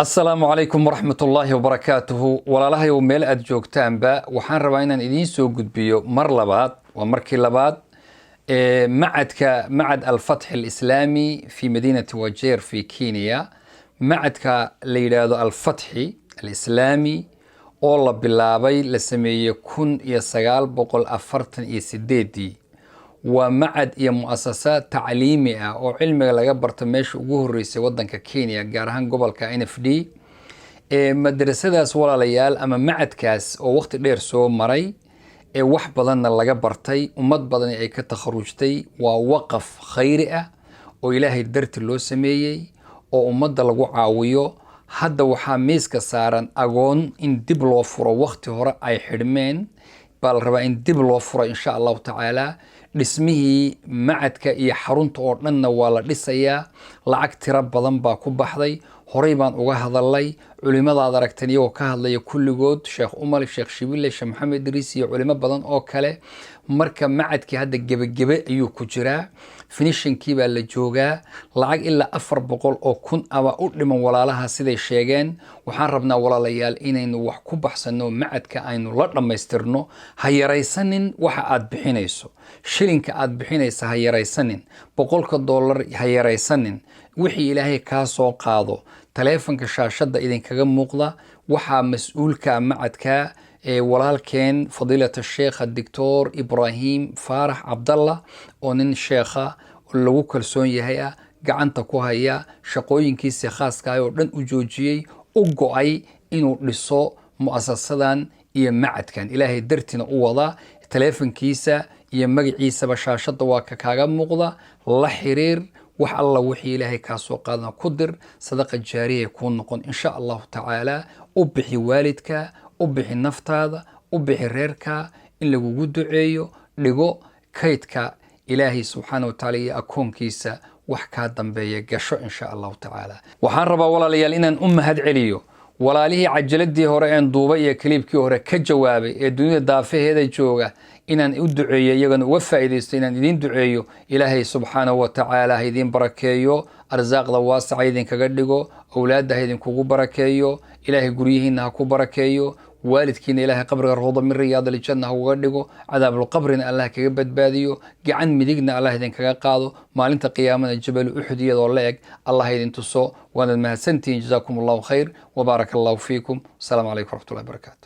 Asalaamu calaykum waraxmatullaahi wabarakaatuhu. Walaalahayow, meel aada joogtaanba, waxaan rabaa inaan idiin soo gudbiyo mar labaad, waa markii labaad, ee macadka Macad Alfatxi Alislaami fi madiinati Wajeer fi Kenya. Macadka la yidhaahdo Alfatxi Alislaami oo la bilaabay, la sameeyey 1948-dii, waa macad iyo mu'asasa tacliimi ah oo cilmiga laga barto, meesha ugu horeysay wadanka Kenya, gaar ahaan gobolka NFD. Madrasadaas, walaalayaal, ama macadkaas oo waqti dheer soo maray ee wax badanna laga bartay, ummad badani ay ka takharujtay, waa waqaf khayri ah oo Ilaahay darti loo sameeyey oo ummadda lagu caawiyo. Hadda waxaa miiska saaran agoon in dib loo furo. Waqti hore ay xidhmeen baa la rabaa in dib loo furo, insha Allahu tacaala. Dhismihii macadka iyo xarunta oo dhanna waa la dhisayaa. Lacag tiro badan baa ku baxday. Horey baan uga hadalay. Culimadaad aragteen iyagoo ka hadlaya kulligood, Sheekh Umar, Sheekh Shibile, Sheekh Maxamed Idriis iyo culimo badan oo kale. Marka macadkii hadda gebagebe ayuu ku jiraa, finishingkii baa la joogaa. Lacag ilaa 400,000 aba u dhiman walaalaha, siday sheegeen. Waxaan rabnaa, walaalayaal, inaynu wax ku baxsano, macadka aynu la dhammaystirno. Ha yaraysanin waxa aad bixinayso, shilinka aad bixinaysa ha yaraysanin, $100 ha yaraysanin. Wixii Ilaahay kaa soo qaado, taleefanka shaashadda idinkaga muuqda waxaa mas-uulka macadka ee walaalkeen Fadiilat Sheekha Doctor Ibraahim Faarax Cabdallah, oo nin sheekha lagu kalsoon yahay ah, gacanta ku haya, shaqooyinkiisii khaaska ah oo dhan u joojiyey, u go-ay inuu dhiso mu'asasadan iyo macadkan, Ilaahay dartiina u wadaa. Taleefankiisa iyo magaciisaba shaashadda waa ka kaaga muuqda. La xiriir. Wax alla wixii Ilaahay kaa soo qaadana ku dir, sadaqa jaariya kuu noqon, insha Allahu tacaala. U bixi waalidka, u bixi naftaada, u bixi reerka in lagugu duceeyo. Dhigo kaydka Ilaahay subxaana wa tacaala iyo akoonkiisa, wax kaa dambeeya gasho, insha Allahu tacaala. Waxaan rabaa, walaalayaal, inaan u mahad celiyo walaalihii cajaladii hore een duubay iyo kaliibkii hore ka jawaabay ee dunida daafaheeda jooga, inaan u duceeyo, iyagana uga faa'iidaysto inaan idiin duceeyo. Ilaahay subxaanahu wa tacaala ha idiin barakeeyo, arsaaqda waasaca idinkaga dhigo, owlaadda ha idinkugu barakeeyo, Ilaahay guryihiina ha ku barakeeyo, waalidkiina Ilaahay qabriga rawda min riyaad aljanna ha uga dhigo, cadaabulqabrina Allah kaga badbaadiyo, gacan midigna Allah idinkaga qaado, maalinta qiyaamana Jabalu Uxud iyadoo la eg Allah idin tuso. Waanad mahadsantihiin. Jazaakum Allahu khayr wabaaraka Allahu fiikum. Asalaamu calaykum waraxmatullahi barakatu.